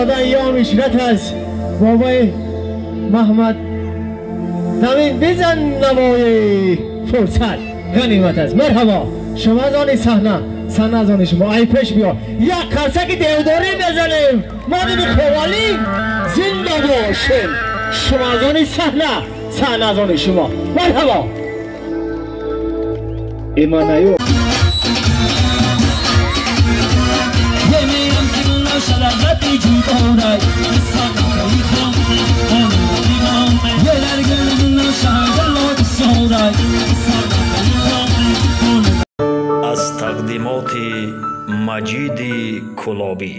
دادن یا اشرت است. بابای محمد نمین بزن نوای فرصت غنیمت است. مرحبا شما از آن صحنه، صحنه از آن شما. ای پیش بیا یک قرصک دیوداری بزنیم، ما دیگه خوالی زنده باشیم. شما از آن صحنه، صحنه از آن شما. مرحبا ایمانایو аз тақдимоти Маҷиди Кулобӣ.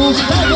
Agar